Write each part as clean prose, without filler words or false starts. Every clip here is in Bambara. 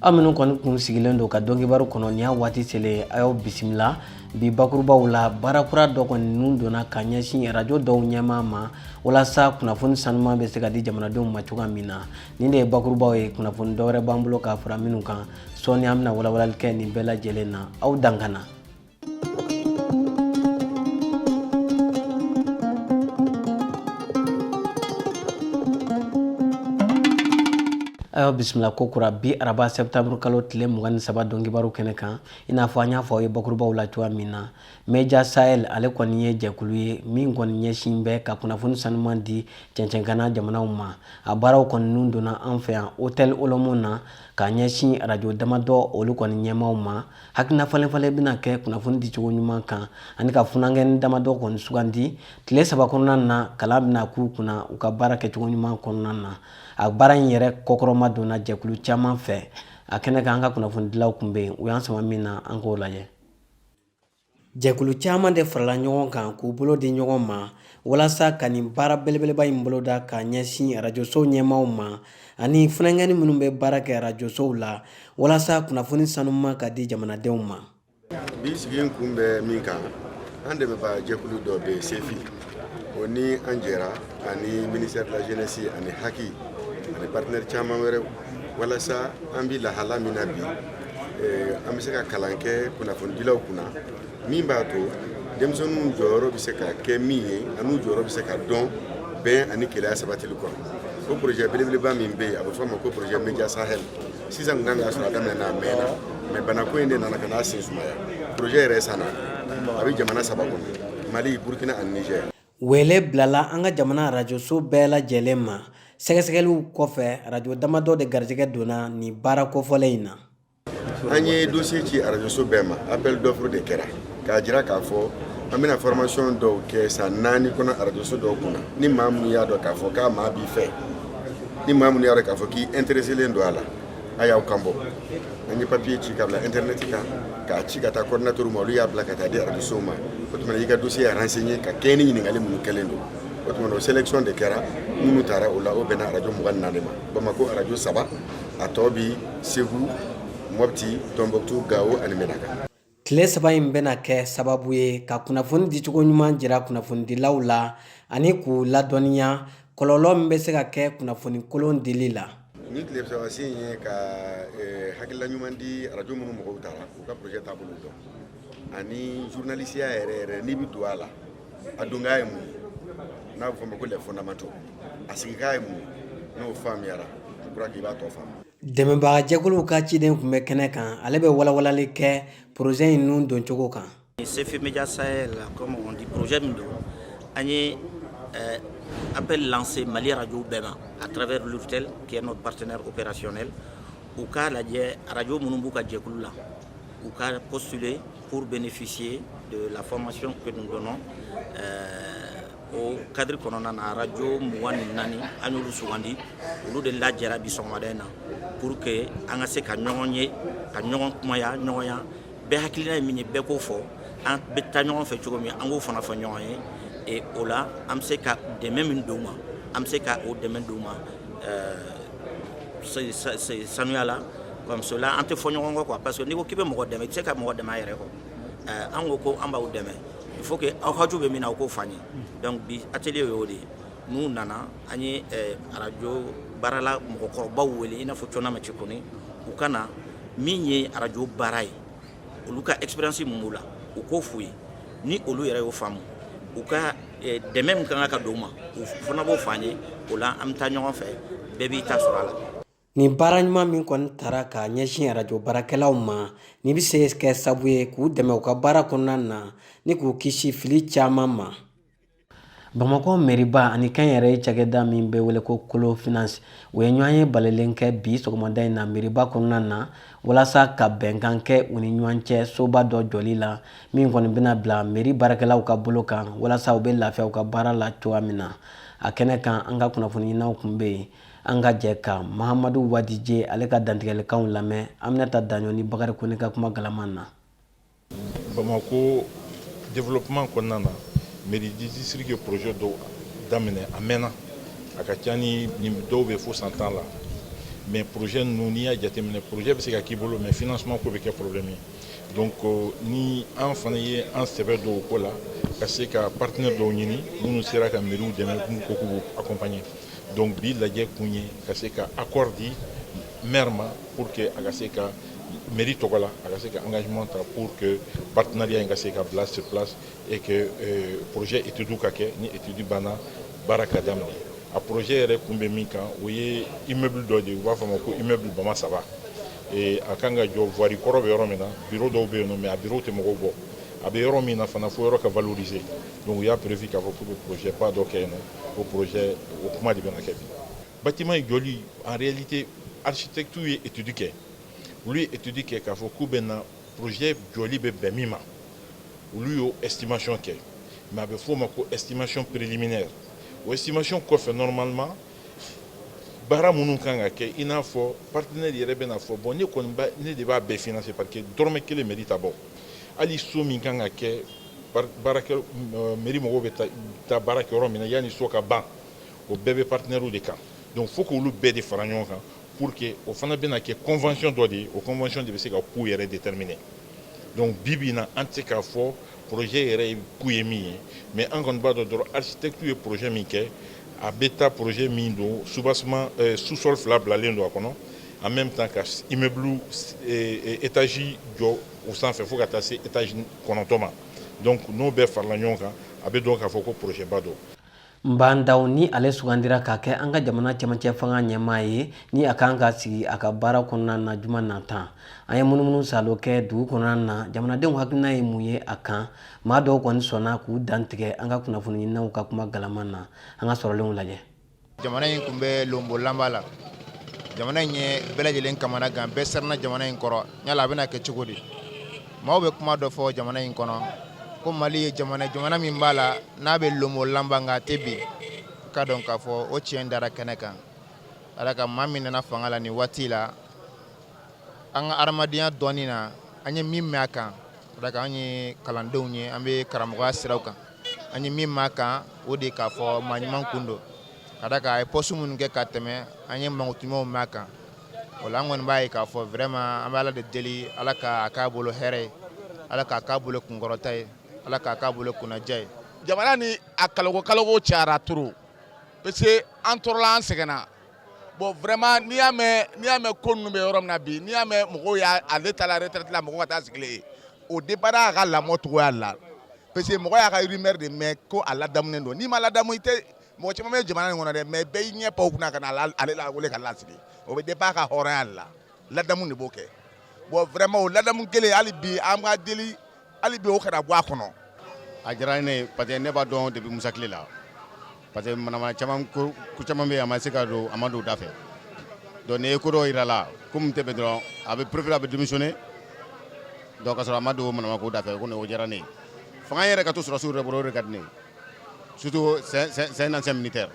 Aw minnu kɔni kun sigilen don ka donkibaru kɔnɔ, nin y'a waati selen, a y'aw bisimila. Bi bakurubaw la, baara kura dɔ kɔni nun donna ka ɲɛsin arajo dɔw ɲɛmaa ma, walasa kunnafoni sanuman bɛ se ka di jamanadenw ma cogoya min na. Nin de ye bakurubaw ye. Kunnafoni dɔwɛrɛ b'an bolo k'a fara minnu kan, sɔɔni an bɛna walawalali kɛ nin bɛɛ lajɛlen na. Aw dankana. Aw bisimila ko kura bi araba septembre kalo tile 23 donkibaru kɛnɛ kan. I n'a fɔ an y'a fɔ aw ye bakurubaw la cogoya min na, Media Sahel, ale kɔni ye jɛkulu ye min kɔni ɲɛsin bɛ ka kunnafoni sanuman di cɛncɛnkanna jamanaw ma. A baaraw kɔni nun donna an fɛ yan Hôtel Olomo na ka ɲɛsin arajo damadɔ olu kɔni ɲɛmaaw ma. Hakilina falenfalen bɛna kɛ kunnafoni dicogo ɲuman kan ani ka funankɛnin damadɔ kɔni sugandi. Tile 3 kɔnɔna na, kalan bɛna k'u kunna u ka baara kɛcogo ɲuman kɔnɔna na. A baara in yɛrɛ kɔkɔrɔma donna jɛkulu caman fɛ. A kɛnɛ kan, an ka kunnafonidilaw tun bɛ yen, u y'an sama min na, an k'o lajɛ. Jɛkulu caman de farala ɲɔgɔn kan k'u bolo di ɲɔgɔn ma walasa ka nin baara belebeleba in boloda ka ɲɛsin arajosow ɲɛmaaw ma ani funankɛnin minnu bɛ baara kɛ arajosow la, walasa kunnafoni sanuman ka di jamanadenw ma. Bi sigi in kun bɛ min kan, an dɛmɛbaa jɛkulu dɔ bɛ CEFI, o ni an jɛra ani ministère de la jeunesse ani HAKI ani partenaire caman wɛrɛ, walasa an bi lahala min na bi, an bɛ se ka kalan kɛ kunnafonidilaw kunna min b'a to denmisɛnninw jɔyɔrɔ bɛ se ka kɛ min ye an'u jɔyɔrɔ bɛ se ka dɔn bɛn ani kelenya sabatili kɔnɔ. O projet belebeleba min bɛ yen, a bɛ fɔ a ma ko projet Media Sahel. Sisan kun kan k'a sɔrɔ a daminɛ a mɛnna, mais banako in de nana ka n'a sen sumaya. Projet yɛrɛ sanna a bɛ jamana saba kɔnɔ: Mali, Burkina ani Niger. Wele bilala an ka jamana arajoso bɛɛ lajɛlen ma. Sɛgɛsɛgɛliw kɔfɛ, arajo damadɔ de garijɛgɛ donna nin baara kofɔlen in na. An ye dossier ci arajoso bɛɛ ma. Appel d'offre de kɛra k'a jira k'a fɔ an bɛna formation dɔw kɛ san 4 kɔnɔ arajoso dɔw kunna. Ni maa minnu y'a dɔn k'a fɔ k'a maa b'i fɛ, ni maa minnu y'a dɔn k'a fɔ k'i intéressé don a la, a y'aw kan bɔ. An ye papier ci ka bila internet kan, k'a ci ka taa coordinateur ma, olu y'a bila ka taa di arajosow ma. O tuma i ka dossier renseigné ka kɛɲɛ ni ɲininkali minnu kɛlen don. O tuma o sélection de kɛra. Minnu taara o la, o bɛnna arajo 24 ma: Bamakɔ arajo saba, a tɔ bi Segu, Mɔpti, Tɔnbɔkutu, Gawo ani Menaka. Tile 3 in bɛna kɛ sababu ye ka kunnafoni dicogo ɲuman jira kunnafonidilaw la ani k'u ladɔnniya kɔlɔlɔ min bɛ se ka kɛ kunnafoni kolon dili la. Ni tile 3 sen ye ka hakilila ɲuman di arajo minnu mɔgɔw taara u ka projet taabolo dɔn ani journalisiya yɛrɛ yɛrɛ, n'i bɛ don a la, a donkan ye mun ye, n'a bɛ fɔ o ma ko les fondamentaux, a sigikan ye mun ye. N'o faamuyara, je crois k'i b'a tɔ faamu. Dɛmɛbagajɛkuluw ka ciden tun bɛ kɛnɛ kan. Ale bɛ walawalali kɛ projet in nun doncogo kan. CEFI Media Sahel, comme on dit, projet min don, an ye appel lancé Mali radio bɛɛ ma à travers l'URTEL qui est notre partenaire opérationnel, u k'a lajɛ radio minnu b'u ka jɛkulu la, u ka postuler pour bénéficier de la formation que nous donnons. O cadre kɔnɔna na, radio 24, an y'olu sugandi, olu de lajɛra bi sɔgɔmada in na pour que an ka se ka ɲɔgɔn ye, ka ɲɔgɔn kumaya ɲɔgɔnya. Bɛɛ hakilina ye min ye, bɛɛ k'o fɔ. An bɛ taa ɲɔgɔn fɛ cogo min, an k'o fana fɔ ɲɔgɔn ye. Et o la, an bɛ se ka dɛmɛ min don u ma, an bɛ se ka o dɛmɛ don u ma sanuya la. Comme cela, an tɛ fɔ ɲɔgɔn kɔ quoi, parce que n'i ko k'i bɛ mɔgɔ dɛmɛ, i tɛ se ka mɔgɔ dɛmɛ a yɛrɛ kɔ. An ko ko an b'aw dɛmɛ, il faut que aw haju bɛ min na, aw k'o fɔ an ye. Donc bi atelier y'o de ye. N'u nana, an ye arajo baarala mɔgɔkɔrɔbaw wele, i n'a fɔ Cɔna Mɛtikɔni, u ka na min ye arajo baara ye, olu ka expérience mun b'u la, u k'o f'u ye. Ni olu yɛrɛ y'o faamu, u ka dɛmɛ min kan ka don u ma, u fana b'o fɔ an ye. O la, an bɛ taa ɲɔgɔn fɛ, bɛɛ b'i ta sɔrɔ a la. Nin baara ɲuman min kɔni tara ka ɲɛsin arajo baarakɛlaw ma, nin bɛ se kɛ sababu ye k'u dɛmɛ u ka baara kɔnɔna na ni k'u kisi fili caman ma. Bamakɔ meriba ani kɛnyɛrɛye cakɛda min bɛ wele ko Kolo Finance, u ye ɲɔgɔn ye balelen kɛ bi sɔgɔmada in na meriba kɔnɔna na, walasa ka bɛnkan kɛ u ni ɲɔgɔn cɛ soba dɔ jɔli la, min kɔni bɛna bila meri baarakɛlaw ka bolo kan, walasa u bɛ lafiya u ka baara la cogoya min na. A kɛnɛ kan, an ka kunnafoniɲininaw tun bɛ yen. An ka jɛ ka Mahamadu Wadije, ale ka dantigɛlikanw lamɛn. Aminata Daɲɔ ni Bakari Kone ka kuma galaman na. Bamako développement kɔnɔna na, mairie du district ye projet dɔw daminɛ, a mɛnna, a ka ca ni dɔw bɛ fo san 10 la. Mais projet ninnu, n'i y'a jateminɛ, projet bɛ se ka k'i bolo, mais financement ko bɛ kɛ problème ye. Donc ni an fana ye an sɛbɛ don o ko la, ka se ka partenaire dɔw ɲini minnu sera ka mairie dɛmɛ, k'u ko k'u b'u accompagner. Donc bi lajɛ kun ye ka se ka accord di maire ma pour que a ka se ka mairie tɔgɔ la, a ka se ka engagement ta pour que partenariat in ka se ka bila sur place et que projet étude ka kɛ. Ni étude banna, baara ka daminɛ. A projet yɛrɛ kun bɛ min kan, o ye immeuble dɔ de ye, u b'a fɔ a ma ko immeuble Bama saba. A kan ka jɔ voirie kɔrɔ bɛ yɔrɔ min na. Bureau dɔw bɛ yen nɔ, mais a bureau tɛ mɔgɔw bɔ. A bɛ yɔrɔ min na fana, fo yɔrɔ ka valoriser. Donc u y'a prévu k'a fɔ k'u bɛ projet ba dɔ kɛ yen nɔ. O projet, o kuma de bɛna kɛ bi. Bâtiment in jɔli, en réalité, architecte ye étude kɛ. Olu ye étude kɛ k'a fɔ k'u bɛ na projet jɔli bɛ bɛn min ma. Olu y'o estimation kɛ, mais a bɛ f'o ma ko estimation préliminaire. O estimation kɔfɛ, normalement, baara minnu kan ka kɛ, i n'a fɔ partenaire yɛrɛ bɛna fɔ: bon, ne kɔni ba, ne de b'a bɛɛ financer, parce que dɔrɔmɛ kelen mairie ta bɔ. Hali so min kan ka kɛ baarakɛ, mairie mɔgɔw bɛ taa baara kɛ yɔrɔ min na yanni so ka ban, o bɛɛ bɛ partenaire de kan. Donc fo k'olu bɛɛ de fara ɲɔgɔn kan pour que o fana bɛna kɛ convention dɔ de ye. O convention de bɛ se ka coût yɛrɛ déterminer. Donc bi bi in na, an tɛ se k'a fɔ projet yɛrɛ ye coût ye min ye, mais an kɔni b'a dɔn dɔrɔn, architecte ye projet min kɛ, a bɛ taa projet min don, soubassement, sous-sol fila bilalen don a kɔnɔ, en même temps ka immeuble étage jɔ o sanfɛ fo ka taa se étage 9 ma. Donc n'o bɛɛ farala ɲɔgɔn kan, a bɛ dɔn k'a fɔ ko projet ba don. Bah N'Daw, ni ale sugandira k'a kɛ an ka jamana cɛmancɛ fanga ɲɛmaa ye, ni a kan ka sigi a ka baara kɔnɔna na juma nata, an ye munumunu salo kɛ dugu kɔnɔna na. Jamanadenw hakilina ye mun ye a kan? Maa dɔw kɔni sɔnna k'u dantigɛ an ka kunnafoni ɲininaw ka kuma galama na. An ka sɔrɔlenw lajɛ. Jamana in tun bɛ lonbolanba la. Jamana in ye bɛɛ lajɛlen kamana gan, bɛɛ siranna jamana in kɔrɔ. Yala a bɛna kɛ cogo di? Maaw bɛ kuma dɔ fɔ jamana in kɔnɔ ko Mali ye jamana, jamana min b'a la n'a bɛ lonbolanba, nka a tɛ bin. Ka dɔn k'a fɔ o tiɲɛ dara kɛnɛ kan. Ala ka maa min nana fanga la nin waati la, an ka adamadenya dɔɔnin na, an ye min mɛn a kan, an ye kalandenw ye, an bɛ karamɔgɔya siraw kan, an ye min mɛn a kan, o de k'a fɔ maa ɲuman kun don. Ka da kan a ye poste minnu kɛ ka tɛmɛ, an ye mankutumaw mɛn a kan. O la, an kɔni b'a ye k'a fɔ vraiment, an bɛ Ala de deli, Ala k'a k'a bolo hɛrɛ ye, Ala k'a k'a bolo kunkɔrɔta ye, Ala k'a k'a bolo kunnaja ye. Jamana ni a kaloko kaloko cayara trop, parce que an tɔɔrɔla, an sɛgɛnna. Bon, vraiment, n'i y'a mɛn ko ninnu bɛ yɔrɔ min na bi, n'i y'a mɛn mɔgɔw y'a ale taara retraite la, mɔgɔw ka taa sigilen yen, o dépendra a ka lamɔ cogoya la, parce que mɔgɔ y'a ka rumeur de mɛn ko a ladamunen don. N'i ma ladamu, i tɛ. Mɔgɔ caman bɛ jamana in kɔnɔ dɛ, mais bɛɛ y'i ɲɛ pan o kunna ka na ale la wele ka lasigi. O bɛ dépend a ka hɔrɔnya de la. Ladamu de b'o kɛ. Bon, vraiment, o ladamu kelen, hali bi an ka deli, hali bi o kana bɔ a kɔnɔ. A diyara ne ye, parce que ne b'a dɔn depuis Musa tile la, parce que manamana caman ko, ko caman bɛ yen, a ma se ka don, a ma don o da fɛ. Donc n'i ye ko dɔw yira la ko min tɛ bɛn dɔrɔn, a bɛ préférer a bɛ démissionner. Donc ka sɔrɔ a ma don manamana ko da fɛ, ko o diyara ne ye. Fanga yɛrɛ ka to sɔrɔdasiw yɛrɛ bolo, o de ka di ne ye. Surtout c'est un ancien militaire.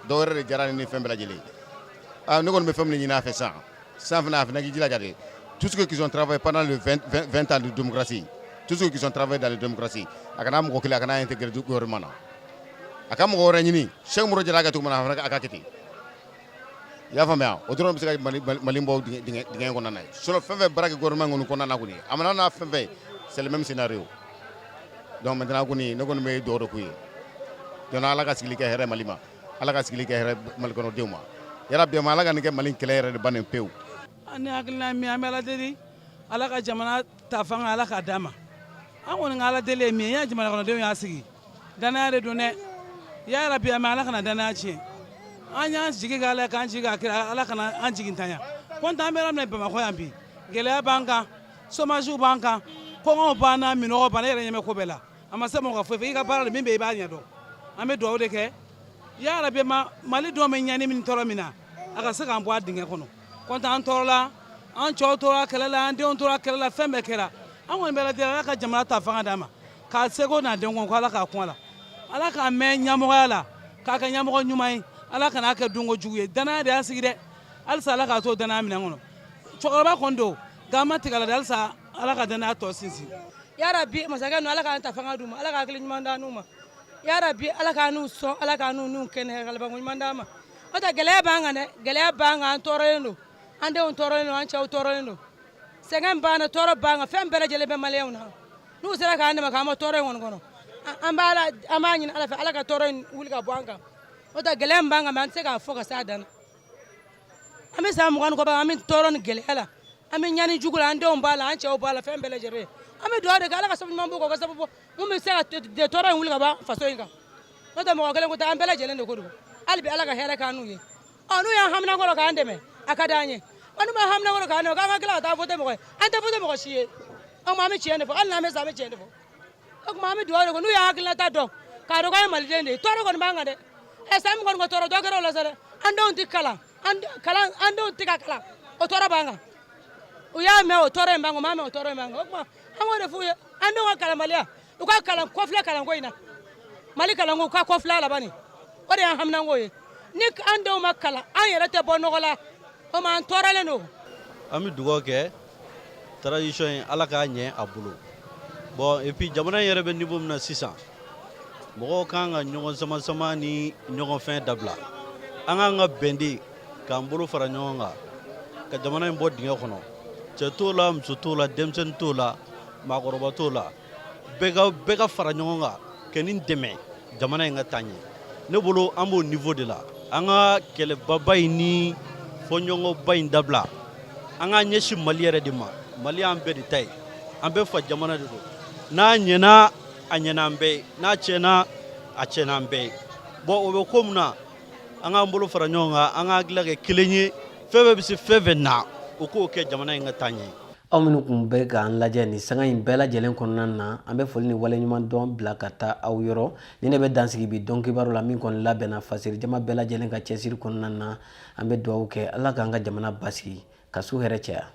Dɔw yɛrɛ de diyara ne ni fɛn bɛɛ lajɛlen. Ah, ne kɔni bɛ fɛn min ɲini a fɛ sisan sisan fana, a fana k'i jilaja de, tout ce qu'ils ont travaillé pendant le 20, 20, 20 ans de démocratie, tout ce qu'ils ont travaillé dans la démocratie, a kana mɔgɔ kelen, a kana intégrer gouvernement na, a ka mɔgɔ wɛrɛ ɲini. Cheikh Umaru Jara kɛ cogo min na, a fana a ka kɛ ten. I y'a faamuya? O dɔrɔn bɛ se ka Mali bɔ dingɛ in kɔnɔna na ye. Sinon fɛn fɛn baara kɛ gouvernement kɔni kɔnɔna na kɔni, a mana n'a fɛn fɛn, c'est le même scénario. Donc maintenant kɔni, ne kɔni bɛ dugawu de k'u ye. Donc Ala ka sigili kɛ hɛrɛ Mali ma, Ala ka sigili kɛ hɛrɛ Mali kɔnɔdenw ma. Yarabi ma, Ala ka nin kɛ Mali kɛlɛ yɛrɛ de bannen pewu. Ne hakilina min, an bɛ Ala deli, Ala ka jamana ta fanga, Ala k'a d'a ma. An kɔni ka Ala deli ye min ye, ya jamana kɔnɔdenw y'a sigi, danaya de don dɛ. Ya rabi, ama Ala kana danaya tiɲɛ. An y'an jigi k'a la, k'an jigi k'a kira, Ala kana an jigin tanya. Kɔntɛ, an bɛ yɔrɔ min na Bamakɔ yan bi, gɛlɛya b'an kan, chômage b'an kan, kɔngɔw b'an na, minɔgɔ b'an na. E yɛrɛ ɲɛ bɛ ko bɛɛ la. A ma se mɔgɔ ka foyi fɛ, i ka baara de min bɛ, i b'a ɲɛdɔn. An bɛ dugawu de kɛ, ya rabi ma, Mali dɔn bɛ ɲani min tɔɔrɔ min na, a ka se k'an bɔ a dingɛ kɔnɔ. Kɔntɛ, an tɔɔrɔla, an cɛw tora kɛlɛ la, an denw tora kɛlɛ la, fɛn bɛɛ kɛra. An kɔni bɛ Ala deli, Ala ka jamana ta fanga d'a ma, k'a seko n'a denko ko Ala k'a kun a la, Ala k'a mɛn ɲɛmɔgɔya la, k'a kɛ ɲɛmɔgɔ ɲuman ye, Ala kan'a kɛ donko jugu ye. Danaya de y'a sigi dɛ. Halisa Ala k'a to danaya minɛn kɔnɔ. Cɛkɔrɔba kɔni don, nka an ma tigɛ a la dɛ. Halisa Ala ka danaya tɔ sinsin. Yarabi, masakɛ ninnu, Ala k'an ta fanga d'u ma, Ala ka hakili ɲuman d'an n'u ma. Yarabi, Ala k'an n'u sɔn, Ala k'an n'u kɛnɛya, kalibanko ɲuman d'an ma. N'o tɛ, gɛlɛya b'an kan dɛ, gɛlɛya b'an kan, an tɔɔrɔlen don. An denw tɔɔrɔlen don, an cɛw tɔɔrɔlen don, sɛgɛn b'an na, tɔɔrɔ b'an kan, fɛn bɛɛ lajɛlen bɛ maliyɛnw na. N'u sera k'an dɛmɛ k'an bɔ tɔɔrɔ in kɔni kɔnɔ, an b'a la, an b'a ɲini Ala fɛ, Ala ka tɔɔrɔ in wuli ka bɔ an kan. N'o tɛ, gɛlɛya min b'an kan, an tɛ se k'a fɔ ka s'a dan na. An bɛ san 20 kɔ, an bɛ tɔɔrɔ ni gɛlɛya la, an bɛ ɲani jugu la, an denw b'a la, an cɛw b'a la, fɛn bɛɛ lajɛlen. An bɛ dugawu de kɛ, Ala ka sababu ɲuman b'u kan, ka sababu mun bɛ se ka tɔɔrɔ in wuli ka bɔ faso in kan. N'o tɛ, mɔgɔ kelen ko tɛ, an bɛɛ lajɛlen de ko don. Hali bi, Ala ka hɛrɛ k'an n'u ye. Ɔ, n'u y'an hamina kɔrɔ k'an dɛmɛ, a ka d'an ye. Ɔ, n'u ma hamina kɔrɔ k'an dɛmɛ, k'an ka tila ka taa voter mɔgɔ ye, an tɛ voter mɔgɔ si ye. O tuma, an bɛ tiɲɛ de fɔ. Hali n'an bɛ sa, an bɛ tiɲɛ de fɔ. O tuma, an bɛ dugawu de kɛ, n'u y'an hakilinata dɔn k'a dɔn k'an ye maliden de ye. Tɔɔrɔ kɔni b'an kan dɛ. Ɛ, san min kɔni ko tɔɔrɔ, dɔ kɛra o la sa dɛ. An denw tɛ kalan, an kalan, an denw tɛ ka kalan, o tɔɔrɔ b'an kan. U y'a mɛn, o tɔɔrɔ in b'an kan, u m'a mɛn, o tɔɔrɔ in b'an kan. O tuma, an k'o de f'u ye: an denw ka kalanbaliya, u ka kalan kɔfilɛ kalanko in na, Mali kalanko, u ka kɔfilɛ a la bani. O de y'an haminanko ye. Ni an denw ma kalan, an yɛrɛ tɛ bɔ nɔgɔ la. O ma, an tɔɔrɔlen don. An bɛ dugawu kɛ transition in, Ala k'a ɲɛ a bolo. Bon, et puis jamana in yɛrɛ bɛ niveau min na sisan, mɔgɔw kan ka ɲɔgɔn sama sama ni ɲɔgɔn fɛn dabila. An k'an ka bɛn de, k'an bolo fara ɲɔgɔn kan ka jamana in bɔ dingɛ kɔnɔ. Cɛ t'o la, muso t'o la, denmisɛnnin t'o la, maakɔrɔba t'o la, bɛɛ ka fara ɲɔgɔn kan ka nin dɛmɛ, jamana in ka taa ɲɛ. Ne bolo, an b'o niveau de la. An ka kɛlɛbaba in ni fɔɲɔgɔnba in dabila, an k'an ɲɛsin Mali yɛrɛ de ma. Mali y'an bɛɛ de ta ye, an bɛɛ fa jamana de don. N'a ɲɛna, a ɲɛna an bɛɛ ye. N'a tiɲɛna, a tiɲɛna an bɛɛ ye. Bon, o bɛ ko min na, an k'an bolo fara ɲɔgɔn kan, an k'an hakili kɛ kelen ye. Fɛn fɛn bɛ se fɛn fɛn na, o k'o kɛ, jamana in ka taa ɲɛ. Aw minnu kun bɛ k'an lajɛ nin sanga in bɛɛ lajɛlen kɔnɔna na, an bɛ foli ni waleɲuman dɔn bila ka taa aw yɔrɔ. Ni ne bɛ dansigi bi dɔn kibaru la min kɔni labɛnna fasiri jama bɛɛ lajɛlen ka cɛsiri kɔnɔna na, an bɛ dugawu kɛ, Ala k'an ka jamana basigi, ka su hɛrɛ caya.